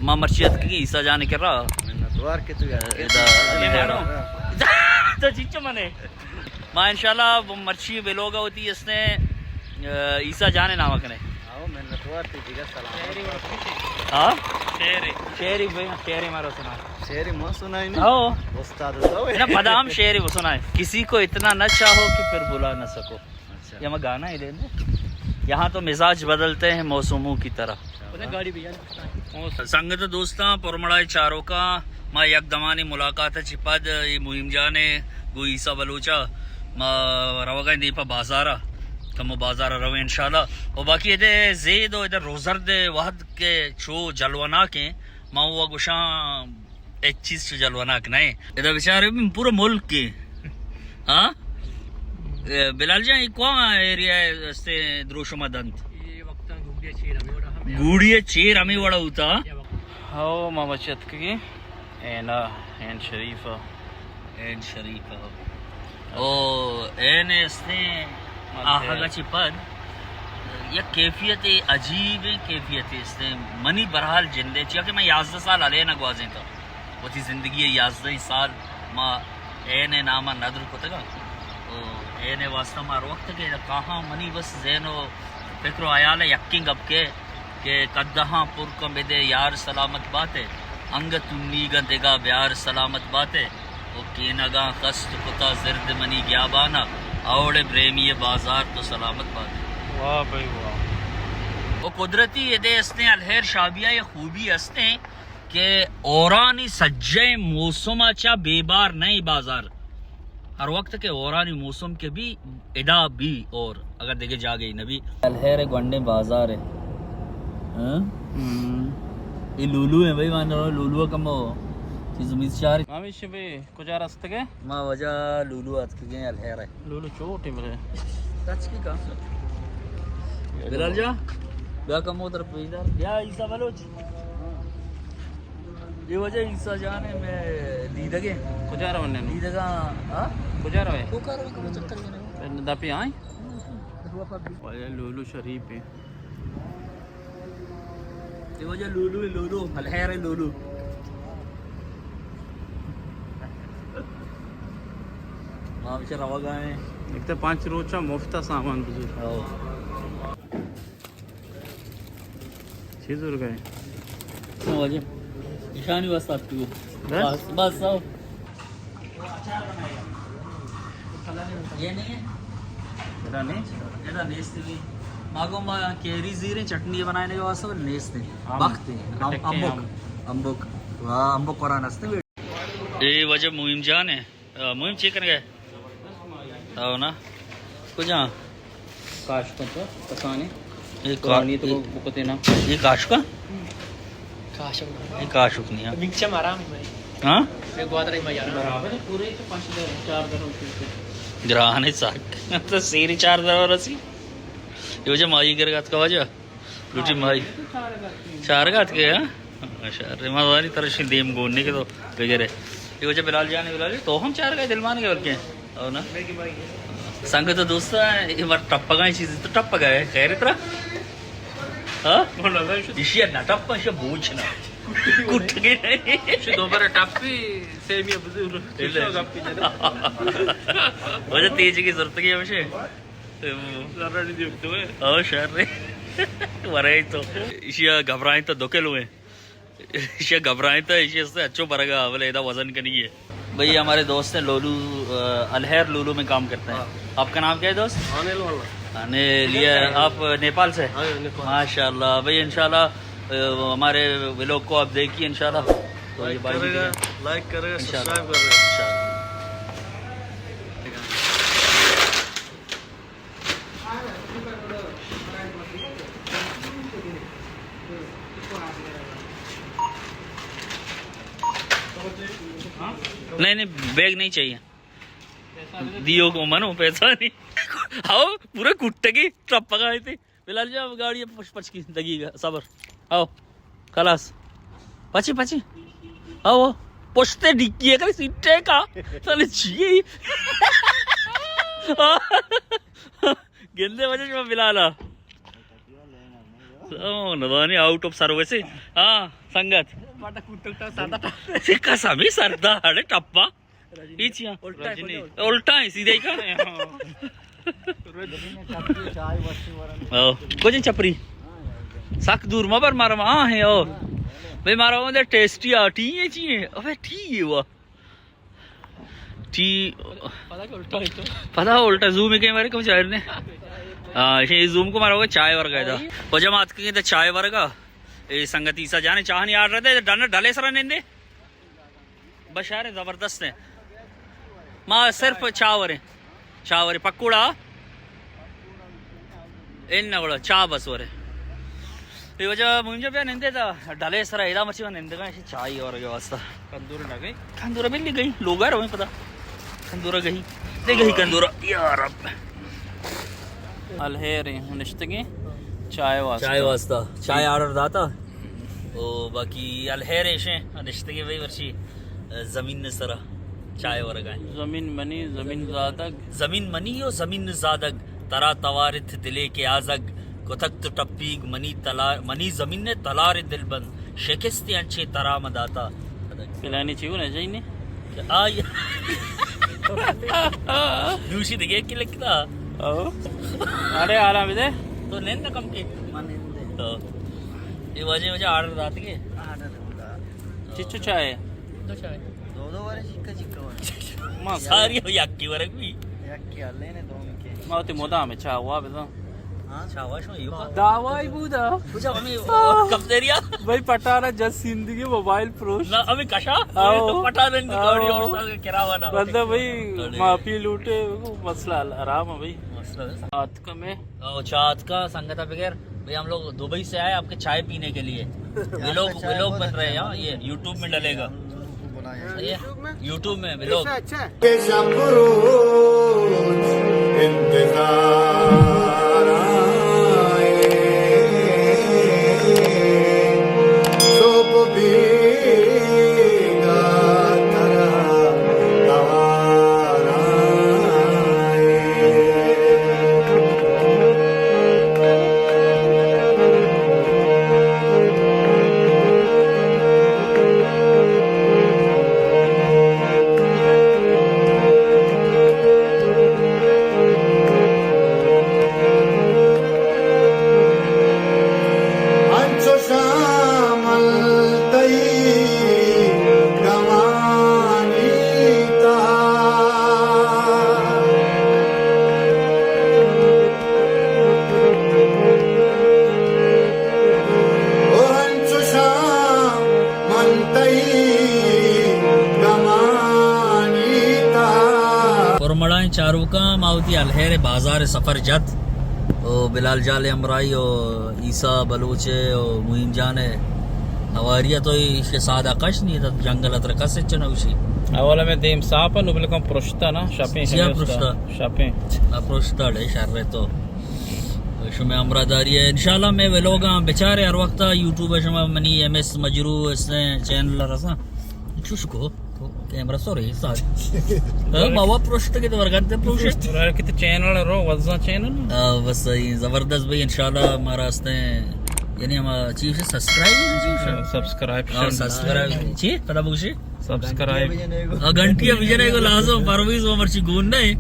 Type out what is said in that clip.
ما مرچی اتکگیں عیسیٰ جان ءِ کرا۔ منتوار کہ تو یار۔ ادا تو چچو منے۔ ما انشاءاللہ مرچی ویلوگ ءَ وتی استیں، آ، عیسیٰ جان ءِ نام ءَ کنیں۔ آؤ، منتوار تئی جگر سلام۔ ہاں؟ شعرے۔ شعرے بھائی، شعرے مارا سنا۔ شعرے ما سنائیں نا؟ آؤ۔ استاد تو۔ نا، پدا ہم شعرے سنائیں۔ کسی کو اتنا نہ چاہو کہ پھر بھلا نہ سکو۔ اچھا۔ یہ ہمارا گانا ہے، دے دے۔ یہاں تو مزاج بدلتے ہیں موسموں کی طرح۔ سنگت دوستاں، پرمڑائی چاروکاں، ما یک دمانی ملاقات ءَ چہ پد اے مہیم جان ءَ گوں عیسیٰ بلوچ ءَ ما روگ ءَ ایں دیم پہ بازار ءَ، کمو بازار ءَ رویں انشاءاللہ۔ و باقی ادے زید و ادے روزرد ءِ وہد کہ چو جلوناک ایں، ما وہ گوشاں ہچ چیز چو جلوناک نہ ایں۔ ادا بچارے پورا ملک ایں۔ ہاں؟ اے، بلال جان، یہ کون ایریا ہے، استے دروشم دنت؟ یہ وقتا گوڑی چیر ہمیں وڑا ہمیں گوڑی چیر ہمیں وڑا ہوتا۔ ہاؤ، ما بچت کی۔ این، این شریف۔ این شریف۔ او، این استیں آہگا چی پد یک کیفیت عجیب کیفیت استیں۔ منی برحال جندے، چیا کہ من یازدہ سال علینا گوازینتا۔ وتی زندگی ءِ یازدہیں سال ما عین ءِ نام ءَ ندر کتگ اَنت۔ ءُ عین ءِ واستہ ما ہر وقت کہ کاہاں، منی بس ذہن ءُ فکر ءُ حیال ءَ یکیں گپ کہ، کہ قدحاں پر کن بدے یار سلامت بات ئے، انگت امیگاں دگہ بیار سلامت بات ئے، ءُ کینگاں خست کتا زرد منی گیابان ءَ، اوڑ ءِ بریمی ءِ بازار تو سلامت بات ئے۔ واہ بھائی واہ۔ ءُ قدرتی ادے استیں الہیر شابیہ ءِ خوبی استیں کہ ہورانی سجہیں موسم ءَ چہ بے بار نہ ایں بازار۔ ہر وقت کہ ہورانی موسم کہ بی، ادا بی ہور، اگر دگہ جاگہے نہ بی۔ الہیر ءِ گونڈیں بازار ایں۔ ہاں؟ ہم۔ اے لولو ایں بھائی، مان لولو کمو چیز امیت چار۔ ہمیش بھائی، کجا رستگے؟ ما واجہ لولو اتکگیں الہیر ءَ۔ لولو چوٹیں بلے۔ تچکی کا؟ بلال جان، بیا کمو در پیدار۔ بیا عیسیٰ بلوچ۔ یہ واجہ عیسیٰ جان ایں، مئے دیدگیں۔ کجا رونے نوں؟ دیدگاں، ہاں؟ کجا روے؟ تو کار کمو چکر دینے۔ دپی آئیں؟ واجہ لولو شریف ایں۔ یہ واجہ لولو ایں، لولو، الہیر ایں لولو۔ ما ہمیشہ روگ ءَ ایں۔ ایک تو پنچ روچ ءَ مفت ءَ سامان بزور۔ ہاؤ۔ چی زور گئے؟ ہاں واجہ۔ نشانی واسطہ آپ کو۔ بس؟ بس، بس، آؤ۔ یہ نہیں ہے؟ ادا نہیں؟ ادا نیست بھی۔ ما گو ما کیری زیریں چٹنی بنانے کے واسطے، بلے نیست ایں۔ آم۔ بخت ایں۔ آم، کٹکے امبوک۔ آم۔ امبوک۔ واہ، امبوک قرآن ہستے۔ اے واجہ مہیم جان ایں۔ آ، مہیم چی کنگے؟ آؤ نا۔ کجا؟ کاشکاں تو کسانے۔ اے کا-، قرآنی تو اے، بکتے نا۔ اے کاشکاں؟ کاشک۔ اے کاشک نہیں ہے۔ منگ چم آرام ہے بھائی۔ ہاں؟ اے گوادر ہے بھائی آرام۔ برابر ہے، پورے تو پانچ در، چار در ہوتے ہیں۔ گران ہے ساک۔ تو سیری چار در رسی۔ یہ وجہ مائی گر گات کا وجہ۔ لوٹی مائی۔ چارگ ءَ اتکے، ہاں؟ ماشاءاللہ۔ ما واری ترشی دیم گون نہیں کہ تو بگرے۔ یہ وجہ بلال جان، بلال جان، تو ہم چارگ ءَ دلمان کے بلکہ۔ او نا؟ سنگت ءُ دوست، یہ بار ٹپگا چیز تو ٹپگا ہے، خیر ترا؟ ہاں؟ ایشی نہ ٹپ، ایشی بوچ نا۔ کٹ گئے۔ ایشی دوبارہ ٹپی، سیمی بزور۔ وجہ تیز کی ضرورت کی ہے مجھے۔ زرانی دیوک تو ہے۔ او شر۔ ورے تو۔ ایشی گھبرائیں تو دو کلو ہیں۔ ایشی گھبرائیں تو ایشی سے اچھو برگا، بلے ادا وزن کنی ہے۔ بھئی، ہمارے دوست ہیں لولو، آ، الہیر لولو میں کام کرتے ہیں۔ ہاں۔ آپ کا نام کیا ہے دوست؟ انل واللہ۔ انل، یہ آپ نیپال سے؟ ہاں، نیپال۔ ماشاءاللہ۔ بھئی، انشاءاللہ، آ، ہمارے ولاگ کو آپ دیکھیے انشاءاللہ۔ تو یہ لائک بھائی کرے گا، لائک کرے گا، انشاءاللہ۔ سبسکرائب کرے گا۔ انشاءاللہ۔ نہیں، نہیں، بیگ نہیں چاہیے۔ دیو کو منو پیسہ نہیں۔ آؤ، پورے کٹگی ٹرپ پکا آئے تھے۔ بلال جان، گاڑی پچ پچ کی دقیقہ صبر۔ آؤ۔ خلاص۔ پچی، پچی۔ آؤ، آؤ۔ پشتے ڈکی ہے، کلی سیٹے کا۔ سالے چیے؟ گندے وجہ شما بلالا۔ او، نزانی آؤٹ آف سروس۔ ہاں، سنگت۔ سکا سمی سردا ہڑے ٹپا۔ اے چیاں؟ الٹا ہے، سیدھے کا؟ او، کجن چپری؟ سک دور مبر مارا، ہاں ہے، او۔ بھئی مارا وہ دے ٹیسٹی آ، ٹی ہے چی ہے؟ ابے ٹی ہے وہ۔ ٹی پدا الٹا زوم کے مارے کم چاہ نے۔ ہاں، یہ زوم کو مارا ہوگا چائے ورگا دا۔ وہ جماعت کے دا چائے ورگا۔ اے سنگت عیسیٰ جانے چاہنی آرڈر دے، ڈن ڈلے سرا نندے۔ بشار زبردست ہے۔ ما صرف چاہ ورے۔ چاہ ورے پکوڑا۔ ان نہ گڑا چاہ بس ورے۔ اے وجہ مہم جا بیا نندے تا ڈلے سرا ادا مرچی نندگا، ایشی چاہی ورگے واسطہ۔ کندور نہ گئی؟ کندور بلی گئی، لوگا رویں پتا۔ کندور گئی۔ دے گئی کندور۔ یا رب۔ الہیریں نشتگیں چائے واسطہ۔ چائے واسطہ۔ چائے آرڈر داتا۔ او باقی الہیریں شیں نشتگیں بھئی ورشی زمین سرا چائے ورگا۔ زمین منی، زمین زادگ۔ زمین منی و زمین زادگ، ترا توارت دلے کے آزگ، کتک تو ٹپیگ منی تلار، منی زمین تلار دل بند، شکست انچے ترا مداتا۔ پلانی چی گونا جائینے؟ آئی۔ دوشی دگے کی لکھتا۔ او۔ ارے آرام دے۔ تو نند کم کے۔ من نندے۔ تو۔ یہ وجہ وجہ آرڈر دات کے۔ Order the. چچو چائے؟ دو چائے۔ دو دو ورے چکا چکا ورے۔ ما ساری ہو یکی ورگ بھی۔ یکی اللہ نے دو کے۔ ما تے مدام چاہ ہوا بزن۔ ہاں، چاہ ہوا شو یو۔ دعوائی بودا۔ کجا ہمیں کب دریا؟ بھائی پٹارا جس زندگی موبائل پروش۔ نہ، ہمیں کشا؟ آؤ۔ پٹا دیں گاڑی آؤ۔ اور سال کے کرا والا۔ بندہ بھائی معافی لوٹے، مسئلہ آرام ہے بھائی۔ مسئلہ ہے۔ آتکا میں۔ او، چاہ آتکا سنگتا بغیر۔ بھئی ہم لوگ دبئی سے آئے آپ کے چائے پینے کے لیے۔ ویلوگ، ویلوگ بن رہے ہیں، ہاں، یہ یوٹیوب میں ڈلے گا۔ صحیح ہے؟ یوٹیوب میں ویلوگ۔ اچھا۔ انتظار آئے، صبح بیگا ترا توار آئے۔ انچو شامل تئی گمانی تہا۔ او انچو شام من تئی گمانی تہا۔ پرمڑائیں چاروکاں، ما وتی الہیر بازار سفر جت۔ او بلال جان ءِ ہمراہی او عیسیٰ بلوچ ءِ او مہیم جان ءِ ہواری ءَ، تو ایش سادہ کش نی، جنگل ءَ ترا کس ہچ نہ گوشی۔ اول میں دیم صاف نو بلکم پرشتہ نا، شپیں چیا ہمیں پرشتہ؟ شپیں۔ آ، پرشتہ ڈے شر ہے تو۔ شمے ہمراہ داری ہے۔ انشاءاللہ میں ویلوگاں بچارے ہر وقت یوٹیوب ءَ شما منی ایم ایس مجروح اس نے چینل رساں۔ چوش کو؟ کیمرہ سورے ساتھ۔ ہاں، ما وا پروشت کے تو ورگت دے پروشت۔ ورگت تو چینل رو، وزا چینل۔ آ، بس صحیح، زبردست بھائی، انشاءاللہ ہمارا ہستے ہیں۔ یعنی ہم چیز سبسکرائب، چیز سبسکرائب، ہاں، سبسکرائب۔ چی؟ پتا بگوشی؟ سبسکرائب۔ آ، گھنٹی ءَ بجنے کو لازم، پرویز وہ مرچی گون نہیں۔